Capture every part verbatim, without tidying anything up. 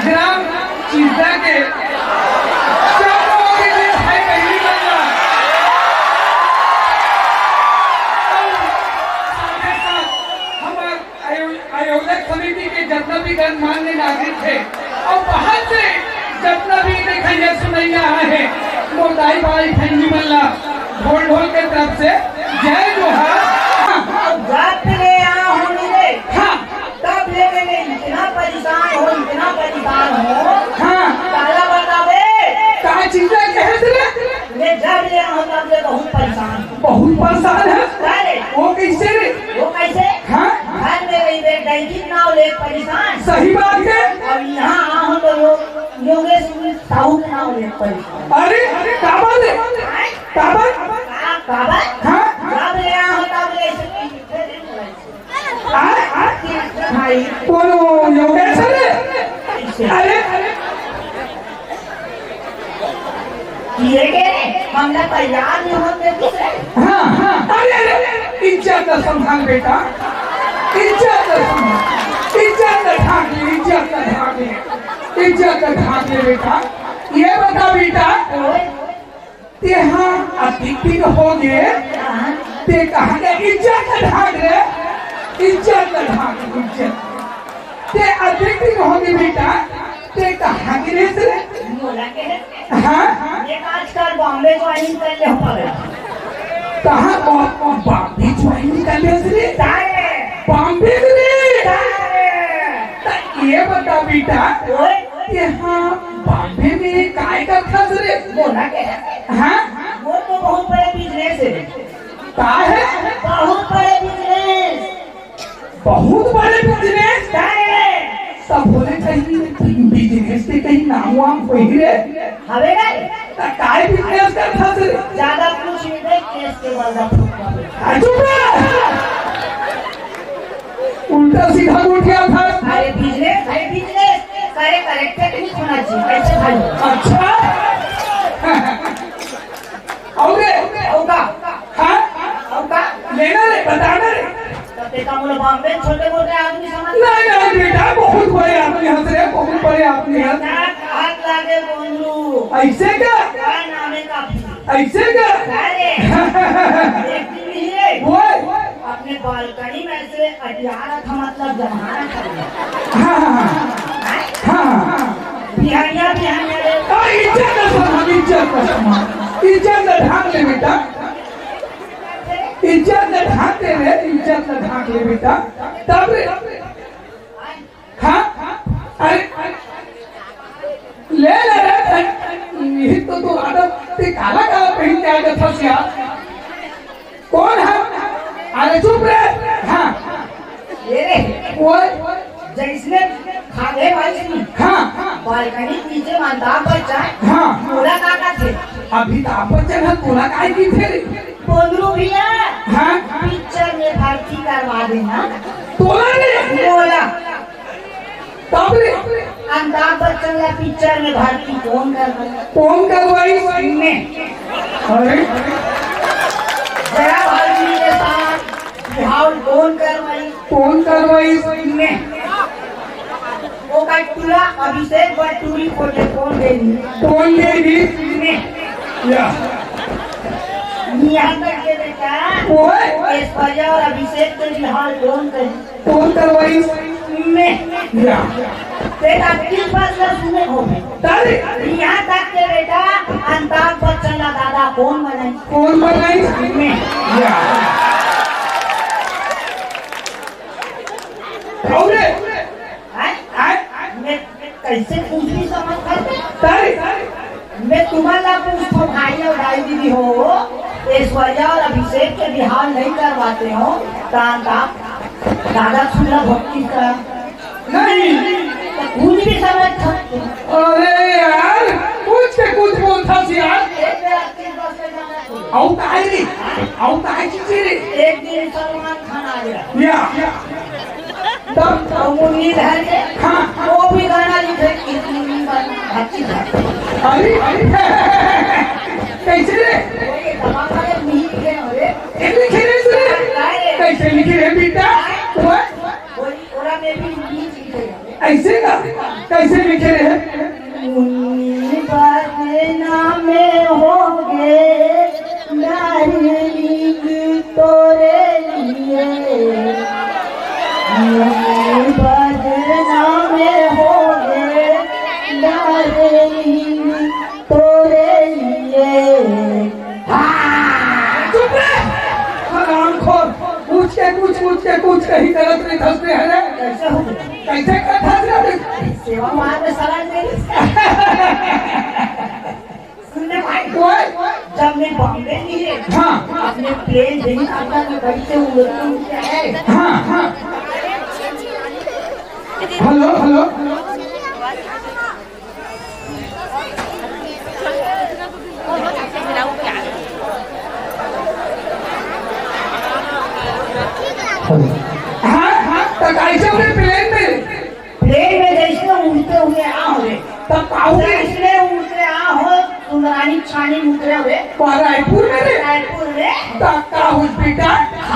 राम चिंता के चारों ओर के भाई बहिनी मन ला। अउ साथे साथ हमर आयो-, आयोजक समिति के जतना भी गणमान्य नागरिक हे अउ बाहर से जतना भी देखइया सुनइया हे, मोर दाई भाई बहिनी मन ला ढोल ढोल के तरफ से जय जोहार। अब जात ले आ होनी रे। हाँ। तब ले मैं इतना परेशान हो, इतना परेशान हो। हाँ। काला बतावे। का चिंता कहे से रे? मैं जब ले आऊँ तब ले बहुत परेशान हूँ। बहुत परेशान है? अरे। वो कैसे रे? वो कैसे? हाँ। घर में रही बे, डैडी के नाव ले परेशान। सही बात है। अब यहाँ आऊँ तो लोग, योगेश उगेश साहू के नाव ले परेशान। अरे, अरे, का बात है? आय? का बात? का, का बात? हाँ। जब ले आऊँ तब ले ऐसे आय, आय, भाई। कोनो योगेश रे? अरे, अरे। ये के रे? हमला तैयार नहीं होते कुछ रे। हाँ, हाँ। अरे, अरे, अरे, इज्जत ला संभाल बेटा। इज्जत ला संभाल। इज्जत ला ढांक ले, इज्जत ला ढांक ले। इज्जत ला ढांक ले बेटा। ये बता बेटा, ओए। तेहा अधिक दिन हो गे, हाँ। ते कहाँ के इज्जत ला ढांक रे, इज्जत ला ढांक, इज्जत। ते अधिक दिन हो गे बेटा, ते कहाँ के रे से? मोला के रे? हाँ? ये आजकल बॉम्बे ज्वाइन कर ले हो पागल। कहाँ बॉ-, बॉम्बे ज्वाइन कर ले से रे? तारे। बॉम्बे से रे? तारे। त ये बता बेटा, ओए। तेहा बॉम्बे में काय करथस रे? मोला के? हाँ? वो तो बहुत बड़े बिजनेस है। का है? बहुत बड़े बिजनेस। बहुत बड़े बिजनेस? का है? तब बोले कहीं बिजनेस के कहीं नाम वाम होही रे? हवे रे। त काय बिजनेस करथस रे? ज्यादा कुछ नहीं दे, केस के बल दा फूट पावे। आ, चुप रह। उल्टा सीधा गोठियाथस। अरे बिजनेस है बिजनेस, करे करेक्टर नहीं होना चाहिए, कैसे भाई? अच्छा। अउ रे? अउ का? हाँ? अउ का? लेना रे, बताना रे। तो ते का मोला बॉम्बे छोटे मोटे आदमी समझ? नहीं, नहीं बेटा, बहुत बड़े आदमी हस रे, बहुत बड़े आदमी हस। ना, हाथ लागे बोलू। ऐसे का? का नाम है काफी? ऐसे का? अरे, एक दिन ही है। ओए। अपने बालकनी में से अटियारा था, मतलब जमाना था। हाँ, हाँ, हाँ। हाँ, हाँ, हाँ। बिहानिया, बिहानिया रे। आ, इज्जत का सामान, इज्जत का सामान। इज्जत का ढांक ले बेटा। इज्जत का ढांक ले रे, इज्जत का ढांक ले बेटा। तब रे। हाँ? अरे, ले ले रे, ये तो तू आदत, ते काला काला पहन के आ जाथस यार। कौन है? अरे चुप रे। हाँ। ये रे, वो जैसने खागे भाई सुन। हाँ। बालकनी के नीचे में अमिताभ बच्चन। हाँ। मोला का का थे? अमिताभ बच्चन है, तोला काय की थे रे? बोंदरू भैया, हाँ? पिक्चर में भर्ती करवा देना। तोला ने? मोला। तब रे? अमिताभ बच्चन ला पिक्चर में भर्ती कौन करवाई? कौन करवाई? मैं। अरे? जया भाभी के साथ बिहाव कौन करवाई? कौन करवाई? मैं। ओकर टूरा अभिषेक बर टूरी खोजे कौन दे दी? कौन दे दी? मैं। या। यहाँ तक के बेटा, ओए। ऐश्वर्या और अभिषेक के बिहाव कौन करी? कौन करवाई? मैं। या। तेरा दिल फैसला सुने हो। तारे। यहाँ तक के बेटा, अमिताभ बच्चन का दादा कौन बनाई? कौन बनाई? मैं। या। और हैं? हैं? मैं, मैं कैसे पूछी समझ पाते? तारे। मैं तुम्हारा पूछो भाई और भाई दीदी हो, ऐश्वर्या और अभिषेक के बिहाव नहीं करवाते हो, तो अमिताभ दादा सुना भक्ति का नहीं। तो कुछ भी समझ सकते हो। अरे यार, कुछ के कुछ बोलता सी यार। एक बार तीन बस में जाना चाहिए। आऊ काय रे? आऊ काय चीज रे? एक दिन सलमान खान आ गया। या। तब? और वो नींद है के? हाँ। वो भी गाना लिखे, इतनी नींद आई, अच्छी बात। अरे, अरे, कैसे रे? ये दवा वाले नींद के हो रे। ये लिखे रे तू? काय रे? कैसे लिखे रे बेटा? काय? वो? वो, ओरा में भी नींद लिखे है। ऐसे का? कैसे लिखे रहे? मुनि बदना में होगे डार्लिंग तोरे लिए, मुनि बदना में होगे डार्लिंग तोरे लिए। हाँ, चुप रे। हरामखोर, पूछ के कुछ, पूछ के कुछ कहीं गलत नहीं धसते हैं रे। कैसे हो गया? कैसे का धसते? सेवा मार्ग में सलाह दे रही। सुनने भाई, ओए। जब मैं बॉम्बे नहीं है, हाँ। अपने प्लेन नहीं आता तो कहीं से उड़ते उड़ते आए। हाँ, हाँ। Hello, hello. हाँ, हाँ, तो कैसे अपने प्लेन में? प्लेन में जैसे उड़ते हुए आ हो रे। तब का हो रे? जैसे उड़ते आ हो, सुंदरानी छानी उतरे हुए। वहाँ रायपुर में रे? रायपुर में। तब का हो बेटा?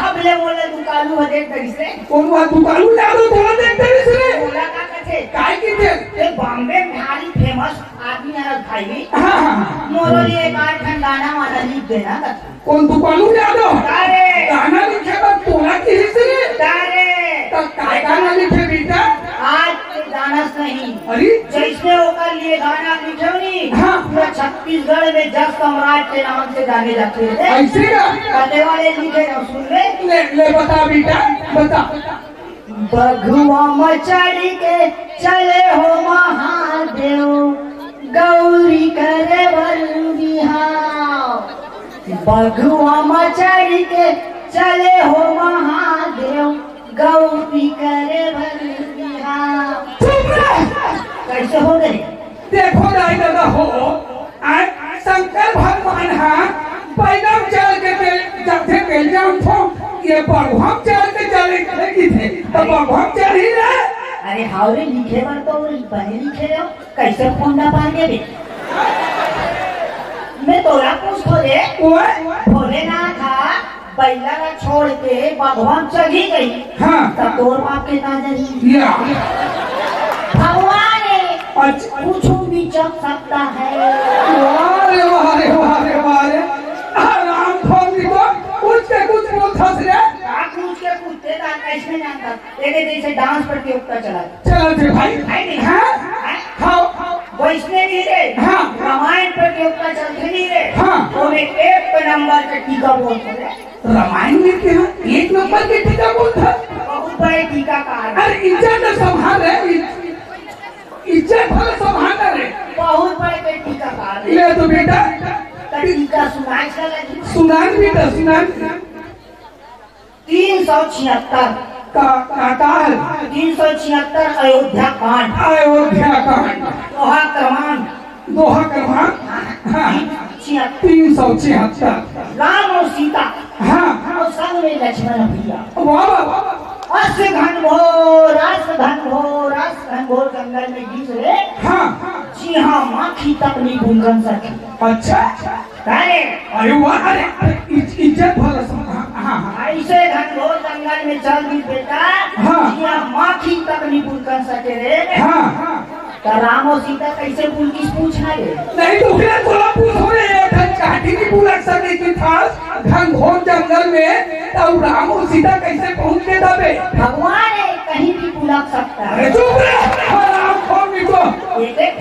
अब ले बोले दुकालू हो देख कैसे। कौन वहाँ दुकालू यादव थोड़ा देख कैसे रे? बोला का कथे? काय की थे? ये बॉम्बे में भारी फेमस आदमी है भाई। हाँ, हाँ, हाँ। मोरो लिए एक आध ठन गाना वाना लिख देना कथे। कौन दुकालू यादव? अरे। गाना लिखे बर तोला किहिस रे? अरे। त काय गाना लिखे बेटा? आज के गाना नहीं। अरे? जैसे ओकर लिए गाना लिखे नी, हाँ। पूरा छत्तीसगढ़ में जस सम्राट के नाम से जाने जाते हैं। ऐसे का? पते वाले लिखे ना सुन ले। ले, ले बता बेटा, बता। बघवा म चढ़ के चले हो महादेव, गौरी करे बर बिहाव। बघवा म चढ़ के चले हो महादेव, गौरी करे बर बिहाव। चुप रह। कैसे हो गए? देखो दाई ददा हो, आज शंकर भगवान हा पैदल चल के दे, जाथे दे जानथो, ये बघवा म चल के चले करे की थे, तो बघवा म चल ही रहे। अरे हाव रे, लिखे बर तो बने लिखे रहे हो, कैसे फोंडा पार के बे? मैं तोला पूछथो रे, ओए? भोलेनाथ हा बइला ला छोड़ के बघवा म चघी गई, हाँ। त तोर बाप के का जरी? या। भगवान है, अच्छा। कुछ भी चघ सकता है। वाह रे, वाह रे, वाह रे, वाह रे। आ, राम स्वामी तो कुछ के कुछ बोलथस रे। का कुछ के कुछ? ते का कैसे जानता? एके जैसे डांस प्रतियोगिता चला। चला थे भाई। है नहीं? हाँ? हाँ? हाँ। वैष्णवी रे। हाँ। रामायण प्रतियोगिता चलते नहीं रे। हाँ। वो में एक नंबर के टीका बोलते रे। रामायण में क्या एक नंबर के टीका बोलता? बहुत बड़े टीकाकार। अरे इज्जत तो संभाल रे, इज्जत भला संभाल रे। बहुत बड़े के टीकाकार। ले तो बेटा। तो टीका सुनाए चला जी। सुनान बेटा, सुनान। तीन सौ छिहत्तर। का, का, का है? तीन सौ छिहत्तर अयोध्या कांड। अयोध्या कांड। दोहा क्रमांक। दोहा क्रमांक। हाँ। छिहत्तर। तीन सौ छिहत्तर। राम और सीता। हाँ। और संग में लक्ष्मण भैया। वाह, वाह, वाह। अस घनघोर, अस घनघोर, अस घनघोर जंगल में घिस रे। हाँ। जिहाँ माखी तक नहीं भूंकन सके। अच्छा। अरे। अरे वाह, अरे, अरे, इज-, इज्जत भला सब, हाँ, हाँ, हाँ। ऐसे घनघोर जंगल में चल दी बेटा, हाँ। जिहाँ माखी तक नहीं भूंकन सके रे। हाँ। त राम और सीता कैसे भूलकिस पूछना रे? नहीं तो फिर तोला पूछो रे, एक ठन काठी नहीं भूलक सके कि था घनघोर जंगल में, तो राम और सीता कैसे पहुंच के दबे? भगवान है, कहीं भी भूलक सकता है। अरे चुप रे, हराम खोर नहीं तो। एक एक